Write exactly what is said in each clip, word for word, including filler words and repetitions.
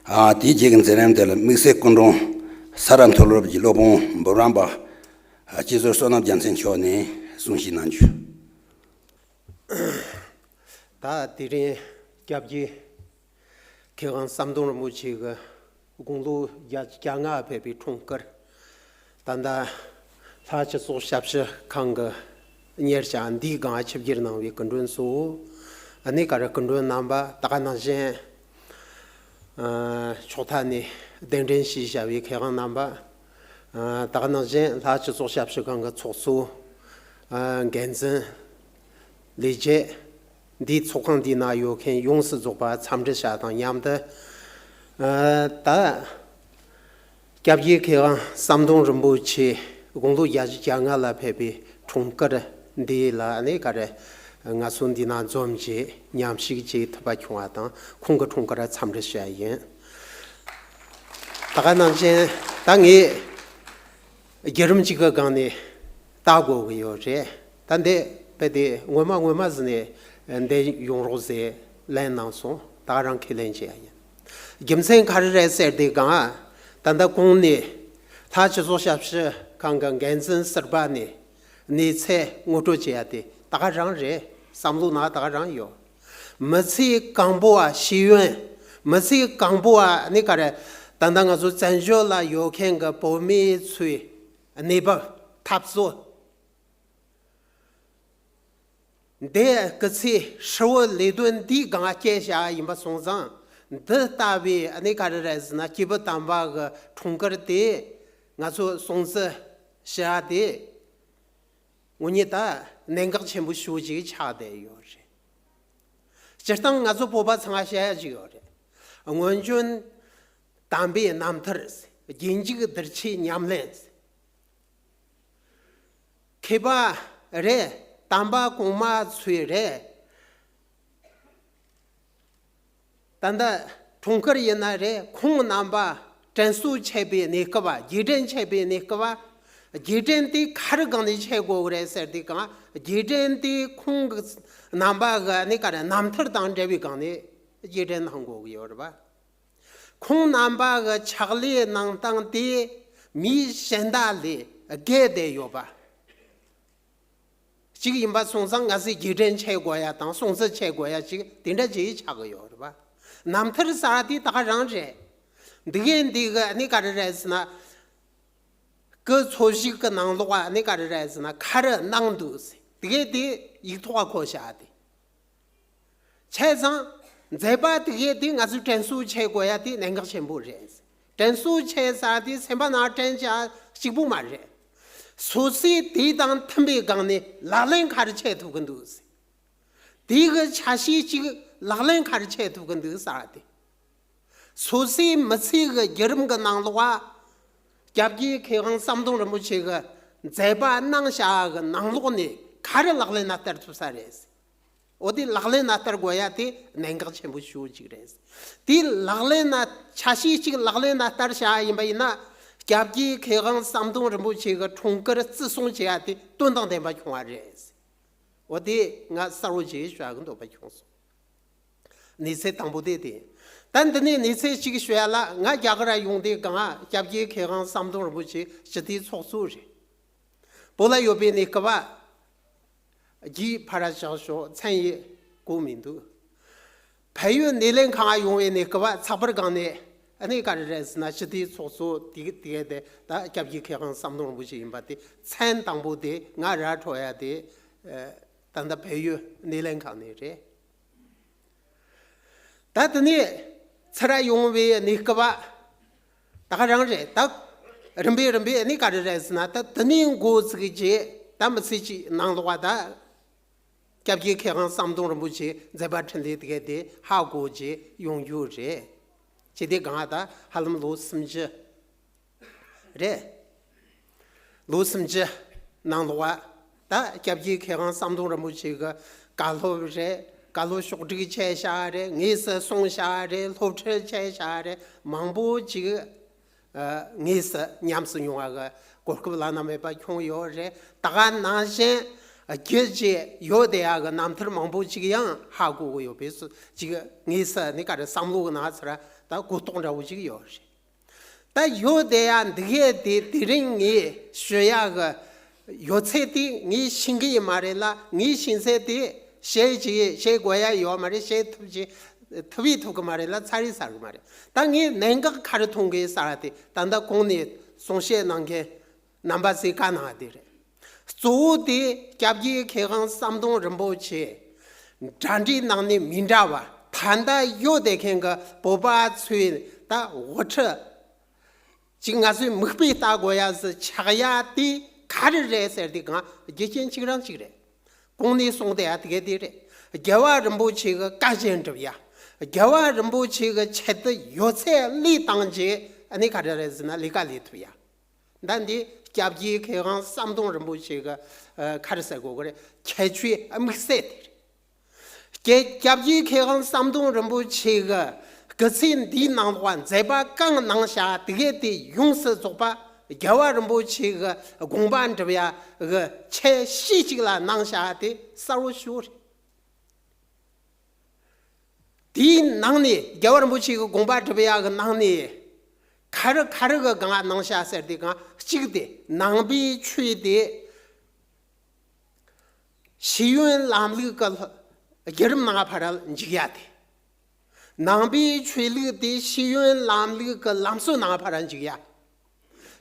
ཨ། དེའི་རྗེས་ཀྱི་མཛད་རིམ་དེ་ལ་དམིགས་བསལ་སྐུ་མགྲོན་ས་རཱ་མཐོ་སློབ་ཀྱི་སློབ་དཔོན་འབུམ་རམས་པ་ཨ་སྤྱི་ཟུར་བསོད་ནམས་རྒྱལ་མཚན་མཆོག་ནས་གསུང་བཤད་གནང་རྒྱུ། ད་དེ་རིང་སྐྱབས་རྗེ་མཁས་དབང་ཟམ་གདོང་རིན་པོ་ཆེ་གི་དགུང་ལོ་བརྒྱད་ཅུ་གྱ་ལྔ་ཕེབས་པའི་འཁྲུངས་སྐར། ད་ལྟ་ལྷ་སྤྱི་ཚོགས་ཞབས་ཞུ་ཁང་གི་གཉེར་བྱ་འདིའི་སྒང་ཆིབས་བསྒྱུར་གནང་བའི་སྐུ་མགྲོན་ཚོ། ཨ་ནི་ག་རེ་སྐུ་མགྲོན་རྣམ་པ། ད་ག་ནང་བཞིན་ཨ་ཕྱོགས་མཐའ་ནས་གདན་འདྲེན་ཞུས་བཞག་པའི་མཁས་དབང་རྣམ་པ། ཨ་ད་ག་ནང་བཞིན་ལྷ་སྤྱི་ཚོགས་ཞབས་ཞུ་ཁང་གི་ཚོགས་གཙོ། ཨ་འགན་འཛིན། ལས་བྱེད། འདིའི་ཚོགས་ཁང་འདིའི་ནང་ཡོད་མཁན་ཡོངས་སུ་རྫོགས་པ་འཚམས་འདྲི་བྱ་དང་མཉམ་དུ། ཨ་ད་སྐྱབས་རྗེ་མཁས་དབང་ཟམ་གདོང་རིན་པོ་ཆེ་དགུང་ལོ་བརྒྱད་ཅུ་གྱ་ལྔ་ལ་ཕེབས་པའི་འཁྲུངས་སྐར་འདི་ལ་ནི་ག་རེ་ང་ཚོ་འདི་ན་འཛོམས་བྱས་མཉམ་ཞུགས་བྱེད་ཐུབ་པ་བྱུང་བ་དང་། ཁོང་གི་འཁྲུངས་སྐར་འཚམས་འདྲི་ཞུ་ཡ་ཡིན། ད་ག་ནང་བཞིན་ད་ངས་བརྒྱུད་རིམ་གཅིག་གི་སྒང་ནས་ལྟ་དགོས་ཀྱི་ཡོད་རེད། ད་འདི་དཔེ་དེ་ངོ་མ་ངོ་མ་ཟིག་ནས་འདི་ཡོང་རོགས་ཟེར་ལན་གནང་སོང་། ད་རང་ཁས་ལེན་བྱེད་ཡ་ཡིན། རྒྱུ་མཚན་ག་རེ་རེད་ཟེར་དུས་སྒང་། ད་ལྟ་གོང་ནས་ལྷ་སྤྱི་ཚོགས་ཞབས་ཞུ་ཁང་གི་འགན་འཛིན་ཟུར་པ་ནས་གནས་ཚུལ་ངོ་སྤྲོད་བྱེད་ཡ་དེ་ད་ག་རང་རེད། བསམ་བློ་ནང་ད་ག་རང་ཡོད། མི་ཚེ་གང་པོ་བ་ཤེས་ཡོན། མི་ཚེ་གང་པོ་བ་ནི་ག་རེ། ད་ལྟ་ང་ཚོ་བཙན་བྱོལ་ལ་ཡོད་མཁན་གྱི་བོད་མི་ཚོའི་གནས་བབ་འཐབ་རྩོད། འདི་སྐུ་ཚེ་ཧྲིལ་བོ་ལས་དོན་འདིའི་སྒང་སྐྱེལ་བྱ་ཡིན་པ་སོང་ཙང་། འདི་ལྟ་བུའི་ཨ་ནི་ག་རེ་རེད་ཟེར་ན་སྐྱེས་བུ་དམ་པ་གི་འཁྲུངས་སྐར་དེ་ང་ཚོ་སྲུང་བརྩི་བྱ་དེ་དངོས་གནས་ད་གནད་འགག་ཆེན་པོ་ཞེ་པོ་ཅིག་ཆགས་བསྡད་ཡོད་རེད། སྤྱིར་བཏང་ང་ཚོ་བོད་པ་ཚང་མ་བཤད་ཡ་ཅིག་ཡོད་རེད། སྔོན་བྱོན་དམ་པའི་རྣམ་ཐར། རྗེས་འཇུག་གདུལ་བྱའི་ཉམས་ལེན། མཁས་པ་རེད། དམ་པ་གོང་མ་ཚོས་རེད། ད་ལྟ་འཁྲུངས་སྐར་ཡིན་ན་རེད། ཁོང་རྣམ་པ་དྲན་གསོ་བྱེད་པའི་གནས་སྐབས། རྗེས་དྲན་བྱེད་པའི་གནས་སྐབས། རྗེས་དྲན་དེ་ག་རེ་སྒང་ནས་བྱེད་དགོས་ཀྱི་རེད་ཟེར་དུས་སྒང་། རྗེས་དྲན་དེ་ཁོང་གི་རྣམ་པ་གི་ནི་ག་རེ་རྣམ་ཐར་དང་འབྲེལ་བའི་སྒང་ནས་རྗེས་དྲན་གནང་དགོས་ཀྱི་ཡོད་རེད་པ། ཁོང་རྣམ་པ་གི་ཕྱག་ལས་གནང་སྟངས་དེ་མིའི་གཞན་དག་ལས་བརྒལ་བསྡད་ཡོད་པ་གཅིག་ཡིན་པ་སོང་ཙང་། ང་ཚོས་རྗེས་དྲན་བྱེད་དགོས་ཡ་དང་སྲུང་བརྩི་བྱེད་དགོས་ཡ་ཅིག་དེ་འདྲ་ཅིག་ཆགས་ཀྱི་ཡོད་རེད་པ། རྣམ་ཐར་ཟེར་བ་དེ་ད་ག་རང་རེད། འདི་གའི་འདི་གི་ནི་ག་རེ་རེད་ཟེར་ན། སྐུ་འཚོ་བཞུགས་ཀྱི་ནང་ལོགས་ནི་ག་རེ་རེད་ཟེར་ན་ག་རེ་གནང་འདུག་ཟེར། དེ་གའི་དེ་ཡིག་ཐོག་ག་འཁོད་བཞག་དེ། བྱས་ཙང་མཛད་པ་དེ་གའི་དེ་ང་ཚོས་དྲན་གསོ་བྱེད་དགོས་ཡ་དེ་གནད་འགག་ཆེན་པོ་རེད། དྲན་གསོ་བྱས་ཟེར་དེ་སེམས་པ་ནང་དྲན་བྱ་གཅིག་པུ་མ་རེད། སོ་སོས་དེ་དང་མཐུན་པའི་སྒང་ནས་ལག་ལེན་ག་རེ་བྱེད་ཐུབ་ཀྱི་འདུག་ཟེར། དེ་གི་ཆ་ཤས་གཅིག་ལག་ལེན་ག་རེ་བྱེད་ཐུབ་ཀྱི་འདུག་ཟེར་དེ། སོ་སོའི་མི་ཚེ་གི་བརྒྱུད་རིམ་གི་ནང་ལོགས་ཨ། སྐྱབས་རྗེ་མཁས་དབང་ཟམ་གདོང་རིན་པོ་ཆེ་གི་མཛད་པ་གནང་བྱ་གི་ནང་ལོགས་ནས་ག་རེ་ལག་ལེན་ན་བསྟར་ཐུབ་ས་རེད། འོ་དེ་ལག་ལེན་ན་བསྟར་དགོས་ཡ་དེ་གནད་འགག་ཆེན་པོ་ཞེ་པོ་ཅིག་རེད། དེ་ལག་ལེན་ན་ཆ་ཤས་གཅིག་ལག་ལེན་ན་བསྟར་བྱ་ཡིན་པ་ཡིན་ན། སྐྱབས་རྗེ་མཁས་དབང་ཟམ་གདོང་རིན་པོ་ཆེ་གི་འཁྲུངས་སྐར་བརྩི་སྲུང་བྱེད་ཡ་དེ་དོན་དང་ལྡན་པ་བྱུང་བ་རེད། འོ་དེ་ང་གསལ་བོ་ཅིག་ཞུ་གི་འདོད་པ་བྱུང་སོང་། གནས་ཚུལ་དང་པོ་དེ་དེ། ད་འདི་ནས་གནས་ཚུལ་གཅིག་ཞུ་ཡ་ལ། ང་རྒྱ་གར་ཡོང་དུས་སྒང་སྐྱབས་རྗེ་མཁས་དབང་ཟམ་གདོང་རིན་པོ་ཆེ་སྤྱི་འཐུས་ཚོགས་གཙོ་རེད། བོད་ལ་ཡོད་པའི་གནས་སྐབས་རྒྱུས་ཕར་བཞག་ཞོག་མཚན་ཡང་གོ་མི་འདུག་བལ་ཡུལ་སྣེ་ལེན་ཁང་ཡོང་བའི་གནས་སྐབས་ཚགས་པར་སྒང་ནས་ཨ་ནི་ག་རེ་རེད་ཟེར་ན། སྤྱི་འཐུས་ཚོགས་གཙོ་དེ་དེ་དེ་ད་སྐྱབས་རྗེ་མཁས་དབང་ཟམ་གདོང་རིན་པོ་ཆེ་ཡིན་པ་དེ། མཚན་དང་པོ་དེ་ང་ར་འཕྲོད་ཡ་དེ་ད་ལྟ་བལ་ཡུལ་སྣེ་ལེན་ཁང་ནས་རེད། ད་དེ་ནས་ཚུར་ཡོང་བའི་གནས་སྐབས་ད་ག་རང་རེད། ད་རིམ་པས་རིམ་པས་ནི་ག་རེ་རེད་ཟེར་ན། ད་དེ་ནས་འགོ་བཙུགས་རྗེས་ད་མི་ཚེ་གཅིག་ནང་ལོགས་ད་སྐྱབས་རྗེ་མཁས་དབང་ཟམ་གདོང་རིན་པོ་ཆེའི་མཛད་པ་འཕྲིན་ལས་དེ་ག་དེ་ཧ་གོ་རྗེས་ཡོང་རྒྱུ་རེད། བྱས་དུས་སྒང་ད་ཧ་ལམ་ལོ་སུམ་ཅུ་རེད། ལོ་སུམ་ཅུ་ནང་ལོགས་ད་སྐྱབས་རྗེ་མཁས་དབང་ཟམ་གདོང་རིན་པོ་ཆེ་གི་བཀའ་སློབ་རེད། བཀའ་སློབ་ཕྱོགས་སྒྲིག་བྱས་བཞག་རེད། དངོས་སུ་གསུངས་བཞག་རེད། སློབ་ཁྲིད་བྱས་བཞག་རེད། མང་པོ་ཅིག་ཨ་དངོས་སུ་ཉམས་སུ་མྱོང་བ་གི་གོ་སྐབས་བླ་ན་མེད་པ་བྱུང་ཡོད་རེད། ད་ག་ནང་བཞིན་རྒྱུད་ཀྱི་ཡོད་བསྡད་ཡ་གི་རྣམ་ཐར་མང་པོ་ཅིག་ཡང་ཧ་གོ་གི་ཡོད་པས་སུ་ཅིག་དངོས་སུ་ནི་ག་རེ་བསམ་བློ་གི་ནང་ཚུར་ ད་གོ་རྟོགས་འདྲ་བོ་ཞིག་ཡོད་རེད། ད་ཡོད་དེ་ཡ་འདི་གས་དེ་དེ་རིང་ངས་ཞུ་ཡ་གི་ཡོད་ཚད་དེ་ངས་ཤེས་གི་ཡིན་མ་རེད་ལ། ངས་ཤེས་ཚད་དེ་བཤད་ཅིག་བཤད་དགོས་ཡ་ཡོད་མ་རེད། བཤད་ཐུབ་ཅིག་ཐུབ་ཡི་ཐུབ་གི་མ་རེད་ལ། ཚར་ཡི་ཚར་གི་མ་རེད། ད་ངས་གནད་འགག་ག་རེ་མཐོང་གི་ཟེར་བ་དེ་ད་ལྟ་གོང་ནས་གསུང་བཤད་གནང་མཁན་རྣམ་པ་ཚོས་བཀའ་གནང་བ་དེ་རེད། གཙོ་བོ་དེ་སྐྱབས་རྗེ་མཁས་དབང་ཟམ་གདོང་རིན་པོ་ཆེ་འདྲ་འདྲའི་ནང་ནས་མི་འདྲ་བ། ད་ལྟ་ཡོད་བསྡད་མཁན་གྱི་བོད་པ་ཚོའི་ད་དབུ་ཁྲིད་ཅིག་ང་ཚོས་མིག་དཔེ་ལྟ་དགོས་ཡ་ཟིག་ཆགས་ཡ་དེ་ག་རེ་རེད་ཟེར་དུས་གང་རྒྱུ་རྐྱེན་གཅིག་རང་གཅིག་རེད། གོང་ནས་གསུངས་བསྡད་ཡ་དེ་ག་དེ་རེད། རྒྱལ་བ་རིན་པོ་ཆེ་གི་བཀའ་བཞིན་སྒྲུབ་ཡ། རྒྱལ་བ་རིན་པོ་ཆེ་གི་ཆེད་དུ་ཡོད་ཚད་བློས་བཏང་རྗེས་ཨ་ནི་ག་རེ་རེད་ཟེར་ན་ལས་ཀ་ལས་ཐུབ་ཡ། ད་འདི་སྐྱབས་རྗེ་མཁས་དབང་ཟམ་གདོང་རིན་པོ་ཆེ་གི་ཨ་ག་རེ་ཟེར་དགོས་གི་རེད། ཁྱད་ཆོས་དམིགས་བསལ་དེ་རེད། སྐྱེ་སྐྱབས་རྗེ་མཁས་དབང་ཟམ་གདོང་རིན་པོ་ཆེ་གི་སྐུ་ཚེ་འདིའི་ནང་ལོགས་མཛད་པ་གང་གནང་བྱ་དེ་གས་དེ་ཡོངས་སུ་རྫོགས་པ་རྒྱལ་བ་རིན་པོ་ཆེ་གི་དགོངས་པ་འགྲུབ་ཡ་གི་ཆེད་ཤེས་གཅིག་ལ་གནང་བྱ་དེ་གསལ་བོ་ཞུ་རེད། དེའི་ནང་ནས་རྒྱལ་བ་རིན་པོ་ཆེ་གི་དགོངས་པ་སྒྲུབ་ཡ་གི་ནང་ནས་ག་རེ་ག་རེ་གི་གང་གནང་བྱ་ཟེར་དུས་གང་གཅིག་དེ་ནང་པའི་ཆོས་དེ་ཤེས་ཡོན་ལམ་ལུགས་ཀྱི་བརྒྱུད་རིམ་ནང་ཕར་འཇུག་ཡ་དེ། ནང་པའི་ཆོས་ལུགས་དེ་ཤེས་ཡོན་ལམ་ལུགས་ཀྱི་ལམ་སྲོལ་ནང་ཕར་འཇུག་ཡ།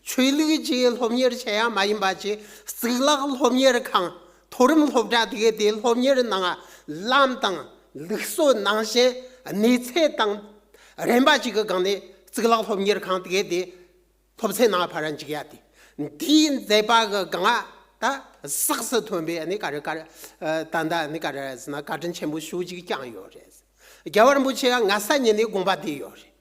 ཆོས་ལུགས་ཀྱི་སློབ་གཉེར་བྱེད་ཡ་མ་ཡིན་པ་ཅིག་གཙུག་ལག་སློབ་གཉེར་ཁང་། མཐོ་རིམ་སློབ་གྲྭ་དེ་གའི་དེ་སློབ་གཉེར་ནང་ལམ་དང་ལུགས་སྲོལ་ནང་བཞིན་གནས་ཚད་དང་རན་པ་ཅིག་གི་སྒང་ནས་གཙུག་ལག་སློབ་གཉེར་ཁང་དེ་གའི་དེ་སློབ་ཚན་ནང་ཕར་འཇུག་ཡ་དེ། འདིའི་མཛད་པ་གི་སྒང་ད་གཟེངས་སུ་ཐོན་པའི་ཨ་ནི་ག་རེ་ག་རེ་ད་ལྟ་ཨ་ནི་ག་རེ་ཟེར་ན་བཀའ་དྲིན་ཆེན་པོ་ཞེ་པོ་ཅིག་བསྐྱངས་ཡོད་རེད། རྒྱལ་བ་རིན་པོ་ཆེ་ཡང་སྔ་ས་ནས་ནི་དགོངས་པ་དེ་ཡོད་རེད།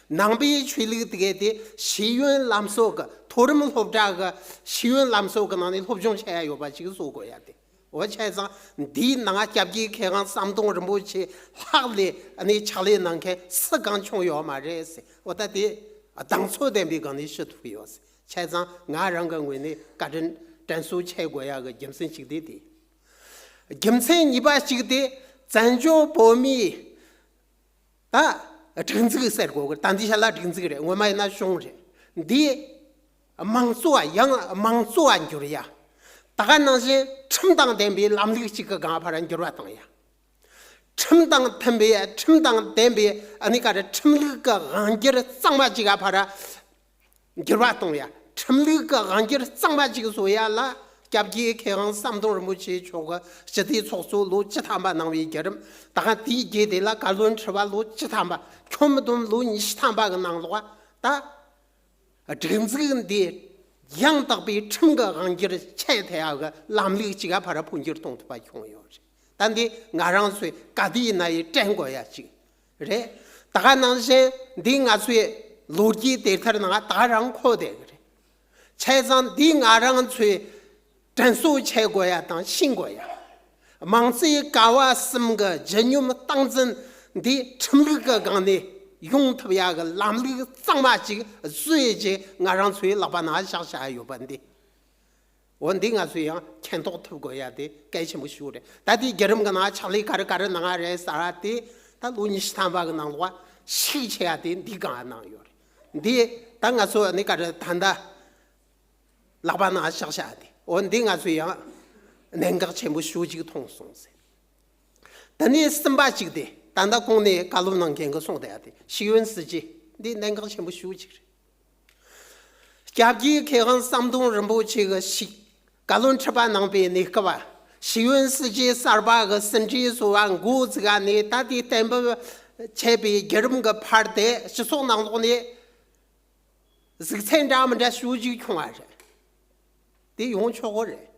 ནང་པའི་ཆོས་ལུགས་དེ་གའི་དེ་ཤེས་ཡོན་ལམ་སྲོལ་གི་མཐོ་རིམ་སློབ་གྲྭ་གི་ཤེས་ཡོན་ལམ་སྲོལ་གི་ནང་ནས་སློབ་སྦྱོང་བྱེད་ཡ་ཡོད་པ་ཅིག་བཟོ་དགོས་ཡ་དེ། འོ་བྱས་ཙང་འདིའི་ནང་སྐྱབས་རྗེ་མཁས་དབང་ཟམ་གདོང་རིན་པོ་ཆེ་ལྷག་ལས་ཨ་ནི་ཕྱག་ལས་གནང་མཁན་སུ་གང་བྱུང་ཡོད་མ་རེད་ཟེར། འོ་ད་དེ་གདེང་ཚོད་ལྡན་པའི་སྒང་ནས་ཞུ་ཐུབ་ཡོད་ཟེར། བྱས་ཙང་ང་རང་གི་ངོས་ནས་བཀའ་དྲིན་དྲན་གསོ་བྱེད་དགོས་ཡ་གི་རྒྱུ་མཚན་གཅིག་དེ་དེ། རྒྱུ་མཚན་གཉིས་པ་གཅིག་དེ་བཙན་བྱོལ་བོད་མིའི་ད་སྒྲིག་འཛུགས་ཟེར་དགོས་གི། ད་འདི་ཤ་ལ་སྒྲིག་འཛུགས་རེད། སྔོན་མ་ཡིན་ན་གཞུང་རེད། འདི་དམངས་གཙོ་བ་ཡང་དམངས་གཙོ་བ་འགྱུར་ཡ། ད་ག་ནང་བཞིན་ཁྲིམས་དང་ལྡན་པའི་ལམ་ལུགས་གཅིག་གི་སྒང་ཕར་འགྱུར་བ་བཏང་ཡ། ཁྲིམས་དང་མཐུན་པའི་ཁྲིམས་དང་ལྡན་པའི་ཨ་ནི་ག་རེ་ཁྲིམས་ལུགས་ཀྱི་དབང་སྒྱུར་གཙང་མ་གཅིག་ག་ཕར་འགྱུར་བ་གཏོང་ཡ། ཁྲིམས་ལུགས་ཀྱི་དབང་སྒྱུར་གཙང་མ་གཅིག་བཟོ་ཡ་ལ་སྐྱབས་རྗེ་མཁས་དབང་ཟམ་གདོང་རིན་པོ་ཆེ་མཆོག་གི་སྤྱི་འཐུས་ཚོགས་གཙོ་ལོ་བཅུ་ཐམ་པ་གནང་བའི་བརྒྱུད་རིམ། ད་ག་དེའི་རྗེས་དེ་ལ་བཀའ་བློན་ཁྲི་པ་ལོ་བཅུ་ཐམ་པ། ཁྱོན་བསྡོམས་ལོ་ཉི་ཤུ་ཐམ་པ་གི་ནང་ལོགས་ད་སྒྲིག་འཛུགས་འདི་ཡང་དག་པའི་ཁྲིམས་ཀྱི་དབང་སྒྱུར་བྱེད་ཐུབ་ཡ་གི་ལམ་ལུགས་གཅིག་ག་ཕར་འཕོ་འགྱུར་གཏོང་ཐུབ་པ་བྱུང་ཡོད་རེད། ད་འདི་ང་རང་ཚོས་ག་དུས་ཡིན་ན་ཡང་དྲན་དགོས་ཡ་གཅིག་རེད། ད་ག་ནང་བཞིན་འདི་ང་ཚོའི་ལོ་རྒྱུས་དེབ་ཐེར་ནང་ད་ག་རང་འཁོད་བསྡད་ཀྱི་རེད། བྱས་ཙང་འདི་ང་རང་ཚོས་དྲན་གསོ་བྱེད་དགོས་ཡ་དང་ཤེས་དགོས་ཡ། དམངས་གཙོའི་ཀ་བ་གསུམ་གྱི་ལྗིད་སྙོམས་སྟངས་འཛིན་འདི་ཁྲིམས་ལུགས་ཀྱི་སྒང་ནས་ཡོང་ཐུབ་ཡ་གི་ལམ་ལུགས་གཙང་མ་ཅིག་བཟོས་རྗེས་ང་རང་ཚོའི་ལག་པ་ནང་བཞག་བཞག་ཡོད་པ་འདི། འོ་འདི་ང་ཚོས་ཡང་མཁྱེན་རྟོགས་ཐུབ་དགོས་ཡ་དེ་གལ་ཆེན་པོ་ཞིག་རེད། ད་དེའི་བརྒྱུད་རིམ་གྱི་ནང་ཕྱག་ལས་ག་རེ་ག་རེ་གནང་ཡ་རེད་ཟེར་བ་དེ་ད་ལོ་ཉི་ཤུ་ཐམ་པ་གི་ནང་ལོགས་ཤུགས་ཆེ་ཡ་དེ་འདི་གང་གནང་ཡོད་རེད། འདི་ད་ང་ཚོ་ནི་ག་རེ་ད་ལྟ་ལག་པ་ནང་བཞག་བཞག་དེ། འོ་འདི་ང་ཚོས་ཡང་གནད་འགག་ཆེན་པོ་ཞེ་པོ་ཅིག་མཐོང་སོང་ཟེར། ད་ནི་གསུམ་པ་གཅིག་དེ་ད་ལྟ་གོང་ནས་བཀའ་སློབ་གནང་མཁན་གྱིས་གསུངས་བསྡད་ཡ་དེ་ཤེས་ཡོན་སྲིད་བྱུས་འདི་གནད་འགག་ཆེན་པོ་ཞེ་པོ་ཅིག་རེད། སྐྱབས་རྗེ་མཁས་དབང་ཟམ་གདོང་རིན་པོ་ཆེ་གི་ཞིག་བཀའ་བློན་ཁྲི་པ་གནང་པའི་གནས་སྐབས་ཤེས་ཡོན་སྲིད་བྱུས་གསར་པ་གི་ཟིན་བྲིས་བཟོ་བ་འགོ་བཙུགས་ནས་ད་ལྟའི་གཏན་འབེབས་བྱས་པའི་བརྒྱུད་རིམ་གྱི་བར་དེ་སྤྱི་ཚོགས་ནང་ལོགས་ནས་གཟིགས་ཚད་འདྲ་མི་འདྲ་ཞེ་པོ་ཅིག་བྱུང་བ་རེད། དེ་ཡོང་ཆོག་གི་རེད།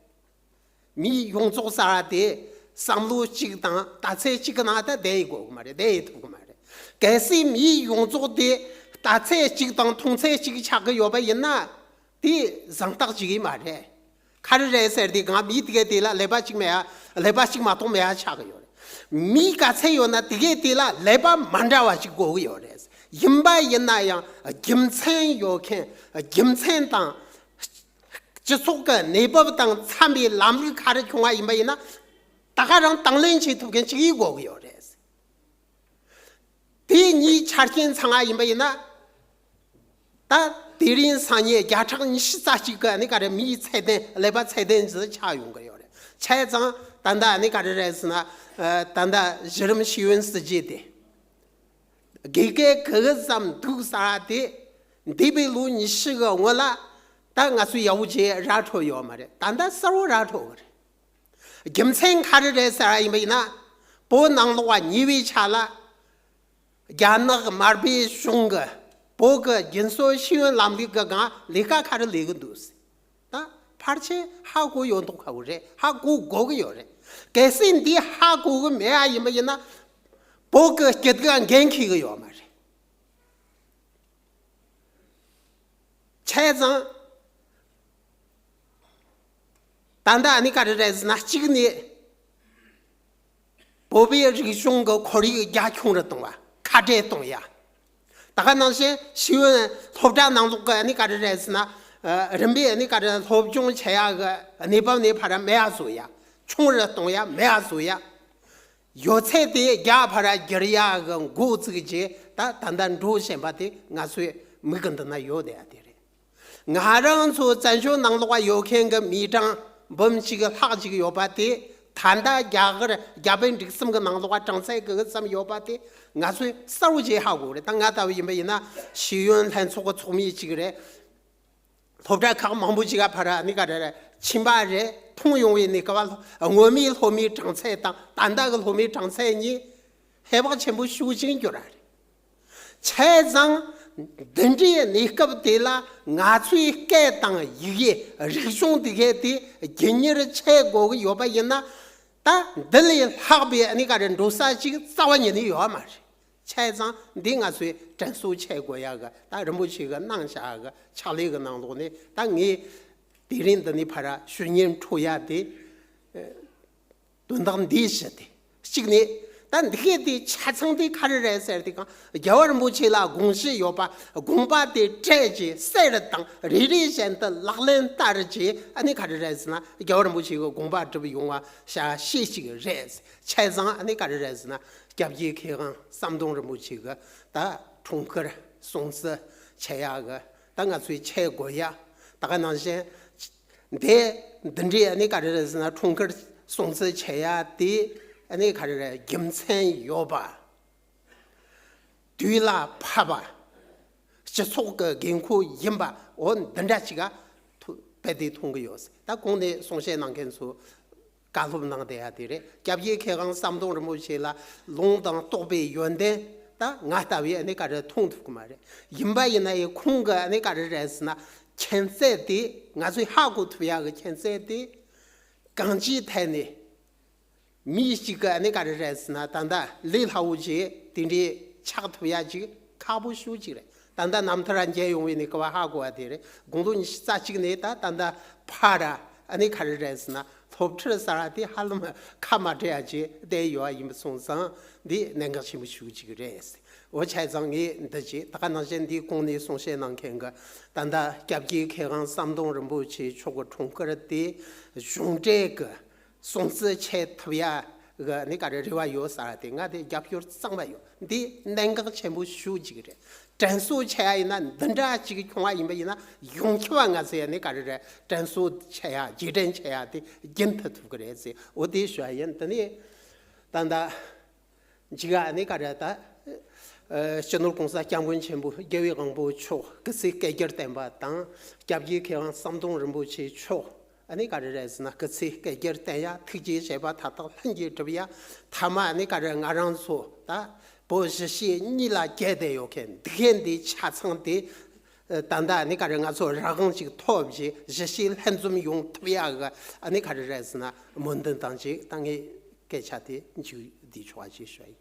མི་ཡོངས་རྫོགས་ཟེར་བ་དེ་བསམ་བློ་གཅིག་དང་ལྟ་ཚུལ་གཅིག་གི་ནང་ད་བསྡད་ཡི་དགོས་གི་མ་རེད། བསྡད་ཡི་ཐུབ་གི་མ་རེད། གལ་སྲིད་མི་ཡོངས་རྫོགས་དེ་ལྟ་ཚུལ་གཅིག་དང་མཐོང་ཚུལ་གཅིག་ཆགས་གི་ཡོད་པ་ཡིན་ན་དེ་གཟེངས་རྟགས་བྱེད་ཀྱི་མ་རེད། ག་རེ་རེད་ཟེར་དུས་གང་མི་དེ་གས་དེ་ལ་ཀླད་པ་གཅིག་མེད་ཡ། ཀླད་པ་གཅིག་མ་གཏོགས་མེད་ཡ་ཆགས་ཀྱི་ཡོད་རེད། མི་ག་ཚད་ཡོད་ན་དེ་གས་དེ་ལ་ཀླད་པ་མ་འདྲ་བ་ཞིག་དགོས་ཀྱི་ཡོད་རེད། ཡིན་པ་ཡིན་ན་ཡང་རྒྱུ་མཚན་ཡོད་མཁན་རྒྱུ་མཚན་དང་སྤྱི་ཚོགས་ཀྱི་གནས་བབ་དང་འཚམ་པའི་ལམ་ལུགས་ག་རེ་བྱུང་བ་ཡིན་པ་ཡིན་ན་ད་ག་རང་དང་ལེན་བྱེད་ཐུབ་མཁན་ཞིག་ཡིན་དགོས་ཀྱི་ཡོད་རེད། དེ་གཉིས་ཆ་རྐྱེན་ཚང་བ་ཡིན་པ་ཡིན་ན། ད་དེ་རིང་སང་ཉིན་བརྒྱ་ཕྲག་ཉི་ཤུ་རྩ་གཅིག་གི་ཨ་ནི་ག་རེ་མིའི་ཚད་ལྡན་ཀླད་པ་ཚད་ལྡན་ཅིག་ཆགས་ཡོང་གི་ཡོད་རེད། བྱས་ཙང་ད་ལྟ་ཨ་ནི་ག་རེ་རེད་ཟེར་ན། ཨ། ད་ལྟ་གཞི་རིམ་ཤེས་ཡོན་སྲིད་བྱུས་དེ། དགེ་རྒན་ག་གི་ཙམ་འདུག་ཟེར་བ་དེ། འདས་པའི་ལོ་ཉི་ཤུ་གི་སྔོན་ལ་ད་ང་ཚོས་ཡག་པོ་ཅིག་ར་འཕྲོད་ཡོད་མ་རེད། ད་ལྟ་གསལ་བོ་ར་འཕྲོད་གི་རེད། རྒྱུ་མཚན་ག་རེ་རེད་ཟེར་བ་ཡིན་པ་ཡིན་ན། བོད་ནང་ལོགས་ཉེ་བའི་ཆར་ལ་རྒྱ་ནག་མར་པའི་གཞུང་གིས་བོད་ཀྱི་རྒྱུན་སྲོལ་ཤེས་ཡོན་ལམ་ལུགས་ཀྱི་སྒང་ལས་ཀ་ག་རེ་ལས་ཀྱི་འདུག་ཟེར། ད་ཕལ་ཆེར་ཧ་གོ་ཡོད་མདོག་ཁ་པོ་རེད། ཧ་གོ་དགོས་ཀྱི་ཡོད་རེད། གལ་སྲིད་འདི་ཧ་གོ་གི་མེད་པ་ཡིན་པ་ཡིན་ན། བོད་ཀྱི་སྐྱིད་སྡུག་འགན་འཁྱེར་གྱི་ཡོད་མ་རེད། བྱས་ཙང་། ད་ལྟ་ཨ་ནི་ག་རེ་རེད་ཟེར་ན། གཅིག་ནས་བོད་པའི་རིག་གཞུང་གི་ཁོར་ཡུག་རྒྱ་ཁྱོན་རུ་གཏོང་བ། ཁ་བྲལ་གཏོང་ཡ། ད་ག་ནང་བཞིན་ཤེས་ཡོན་སློབ་གྲྭ་ནང་ལོགས་ཀྱི་ཨ་ནི་ག་རེ་རེད་ཟེར་ན། ཨ། རིམ་པས་ཨ་ནི་ག་རེ་སློབ་སྦྱོང་བྱེད་ཡ་གི་གནས་བབ་ནས་ཕར་མེད་པ་བཟོ་ཡ། ཆུང་རུ་གཏོང་ཡ། མེད་པ་བཟོ་ཡ། ཡོད་ཚད་དེ་རྒྱ་ཕར་བསྒྱུར་ཡ་གི་འགོ་བཙུགས་རྗེས་ད་ད་ལྟ་འགྲོ་བཞིན་པ་དེ་ང་ཚོའི་མིག་གི་མདུན་ན་ཡོད་བསྡད་ཡ་དེ་རེད། ང་རང་ཚོ་བཙན་བྱོལ་ནང་ལོགས་ཡོད་མཁན་གྱི་མི་གྲངས་འབུམ་གཅིག་ལྷག་ཅིག་ཡོད་པ་དེ། ད་ལྟ་རྒྱ་གར་རྒྱ་བལ་འབྲུག་གསུམ་གྱི་ནང་ལོགས་གྲངས་ཚད་ག་གི་ཙམ་ཡོད་པ་དེ་ང་ཚོས་གསལ་བོ་ཅིག་ཧ་གོ་རེད། ད་ང་ལྟ་བུ་ཡིན་པ་ཡིན་ན་ཤེས་ཡོན་ལྷན་ཚོགས་ཀྱི་ཚོགས་མི་ཅིག་རེད། སློབ་གྲྭ་ཁག་མང་པོ་ཅིག་ག་ཕར་ཨ་ནི་ག་རེ་རེད། ཕྱིན་པ་རེད། མཐོང་ཡོང་བའི་གནས་སྐབས་ལ། སྔོན་མའི་སློབ་མའི་གྲངས་ཚད་དང་ད་ལྟ་གི་སློབ་མའི་གྲངས་ཚད་གཉིས་ཧེ་བག་ཆེན་པོ་ཞེ་པོ་ཅིག་འགྱུར་ར་རེད། བྱས་ཙང་འདི་འདྲའི་གནས་སྐབས་དེ་ལ་ང་ཚོའི་སྐད་དང་ཡི་གེ། རིག་གཞུང་འདི་གས་དེ་རྒྱུན་གཉེར་བྱེད་དགོས་ཀྱི་ཡོད་པ་ཡིན་ན། ད་འདི་ལས་ལྷག་པའི་ཨ་ནི་ག་རེ་འགྲོ་ས་ཅིག་རྩ་བ་ཉིད་ནས་ཡོད་མ་རེད། བྱས་ཙང་འདི་ང་ཚོས་དྲན་གསོ་བྱེད་དགོས་ཡ་གི། ད་རིན་པོ་ཆེ་གི་གནང་བཞག་གི་ཕྱག་ལས་གི་ནང་ལོགས་ནས་ད་ངས་དེ་རིང་འདི་ནས་ཕར་ཞུ་སྙན་འཕྲོག་ཡ་དེ། ཨ། དོན་དག་འདི་བཞི་དེ། གཅིག་ནས་ད་འདི་གས་དེ་ཆ་ཚང་དེ་ག་རེ་རེད་ཟེར་དུས་སྒང་། རྒྱལ་བ་རིན་པོ་ཆེ་ལ་དགོངས་གཞི་ཡོད་པ། དགོངས་པ་དེ་བཀྲལ་རྗེས་གསལ་རུ་བཏང་། རེ་རེ་བཞིན་དུ་ལག་ལེན་བསྟར་རྗེས་ཨ་ནི་ག་རེ་རེད་ཟེར་ན། རྒྱལ་བ་རིན་པོ་ཆེ་གི་དགོངས་པ་སྒྲུབ་ཡོང་བ་བྱ་ཤེས་ཅིག་རེད། བྱས་ཙང་ཨ་ནི་ག་རེ་རེད་ཟེར་ན། སྐྱབས་རྗེ་མཁས་དབང་ཟམ་གདོང་རིན་པོ་ཆེ་གི་ད་འཁྲུངས་སྐར་སྲུང་བརྩི་བྱེད་ཡ་གི་ད་ང་ཚོས་བྱེད་དགོས་ཡ། ད་ག་ནང་བཞིན། འདི་འདི་འདྲའི་ཨ་ནི་ག་རེ་རེད་ཟེར་ན། འཁྲུངས་སྐར་སྲུང་བརྩི་བྱེད་ཡ་དེ་ཨ་ནི་ག་རེ་རེད། རྒྱུ་མཚན་ཡོད་པ། དུས་ལ་བབ་པ། སྤྱི་ཚོགས་ཀྱི་དགོས་མཁོ་ཡིན་པ། འོ་འདི་འདྲ་ཅིག་ག་ཐུ་རྦད་དེ་མཐོང་གི་ཡོད། ད་གོང་ནས་གསུང་བཤད་གནང་མཁན་ཚོ་བཀའ་སློབ་གནང་བསྡད་ཡ་དེ་རེད། སྐྱབས་རྗེ་མཁས་དབང་ཟམ་གདོང་རིན་པོ་ཆེ་ལ་ལུང་དང་རྟོགས་པའི་ཡོན་ཏན་ད་ང་ལྟ་བུས་ཨ་ནི་ག་རེ་མཐོང་ཐུབ་ཀྱི་མ་རེད། ཡིན་པ་ཡིན་ན་ཡང་ཁོང་གི་ཨ་ནི་ག་རེ་རེད་ཟེར་ན། མཁྱེན་ཚད་དེ། ང་ཚོས་ཧ་གོ་ཐུབ་ཡ་གི་མཁྱེན་ཚད་དེ། གང་ཅིའི་ཐད་ནས་མི་གཅིག་གི་ཨ་ནི་ག་རེ་རེད་ཟེར་ན། ད་ལྟ་ལས་སླ་བོ་ཅིག་དེ་འདྲའི་ཆགས་ཐུབ་ཡ་ཅིག་ཁག་པོ་ཞེ་པོ་ཅིག་རེད། ད་ལྟ་རྣམ་ཐར་མཇལ་ཡོང་བའི་གནས་སྐབས་ཧ་གོ་བ་དེ་རེད། དགུང་ལོ་ཉི་ཤུ་རྩ་གཅིག་ནས་ད་ད་ལྟ་ཕར་ཨ་ནི་ག་རེ་རེད་ཟེར་ན། སློབ་ཁྲིད་ཟེར་བ་དེ་ཧ་ལམ་ཁ་མ་བྲལ་ཡ་ཅིག་བསྡད་ཡོད་པ་ཡིན་པ་སོང་ཙང་འདི་གནད་འགག་ཆེན་པོ་ཞེ་པོ་ཅིག་རེད། འོ་བྱས་ཙང་ངས་འདི་བྱས། ད་ག་ནང་བཞིན་འདིའི་གོང་ནས་གསུང་བཤད་གནང་མཁན་གྱི་ད་ལྟ་སྐྱབས་རྗེ་མཁས་དབང་ཟམ་གདོང་རིན་པོ་ཆེ་མཆོག་གི་འཁྲུངས་སྐར་དེ་གཞུང་འབྲེལ་གྱི་སྲུང་བརྩི་བྱེད་ཐུབ་ཡ་གི་ཨ་ནི་ག་རེ་རེ་བ་ཡོད་ཟེར་བ་དེ། ང་དེ་རྒྱབ་སྐྱོར་གཙང་མ་ཡོད། འདི་གནད་འགག་ཆེན་པོ་ཞེ་པོ་ཅིག་རེད། དྲན་གསོ་བྱེད་ཡ་ཡིན་ན། འདི་འདྲ་ཅིག་བྱུང་བ་ཡིན་པ་ཡིན་ན། ཡོངས་ཁྱབ་པ་ང་ཚོས་ཨ་ནི་ག་རེ་རེད། དྲན་གསོ་བྱེད་ཡ། རྗེས་དྲན་བྱེད་ཡ་དེ་རྒྱུན་མཐུད་ཐུབ་ཀྱི་རེད་ཟེར། འོ་དེ་ཞུ་ཡ་ཡིན། དེ་ནས་ད་ལྟ་མཇུག་ག་ཨ་ནི་ག་རེ། ད་ཨ་སྤྱི་ནོར་༸གོང་ས་༸སྐྱབས་མགོན་ཆེན་པོ་རྒྱལ་བའི་དབང་པོ་མཆོག་སྐུ་ཚེ་བསྐལ་བརྒྱར་བརྟན་པ་དང་། སྐྱབས་རྗེ་མཁས་དབང་ཟམ་གདོང་རིན་པོ་ཆེ་མཆོག་ཨ་ནི་ག་རེ་རེད་ཟེར་ན། སྐུ་ཚེ་བསྐལ་བརྒྱར་བརྟན་ཡ། ཐུགས་ཀྱི་བཞེད་པ་མཐའ་དག་ལྷུན་གྱིས་གྲུབ་ཡ། མཐའ་མ་ཨ་ནི་ག་རེ། ང་རང་ཚོ་ད་བོད་གཞིས་བྱེས་གཉིས་ལ་གྱེས་བསྡད་ཡོད་མཁན་འདི་གས་འདི་ཆ་ཚང་དེ། ད་ལྟ་ཨ་ནི་ག་རེ། ང་ཚོ་རང་དབང་ཅིག་ཐོབ་རྗེས་གཞིས་བྱེས་ལྷན་འཛོམས་ཡོང་ཐུབ་ཡ་གི་ཨ་ནི་ག་རེ་རེད་ཟེར་ན། སྨོན་འདུན་དང་བཅས་ད་ངས་སྐད་ཆ་དེ་མཇུག་བསྡུས་ཆོག་པ་ཞེས་ཞུ་ཡིན།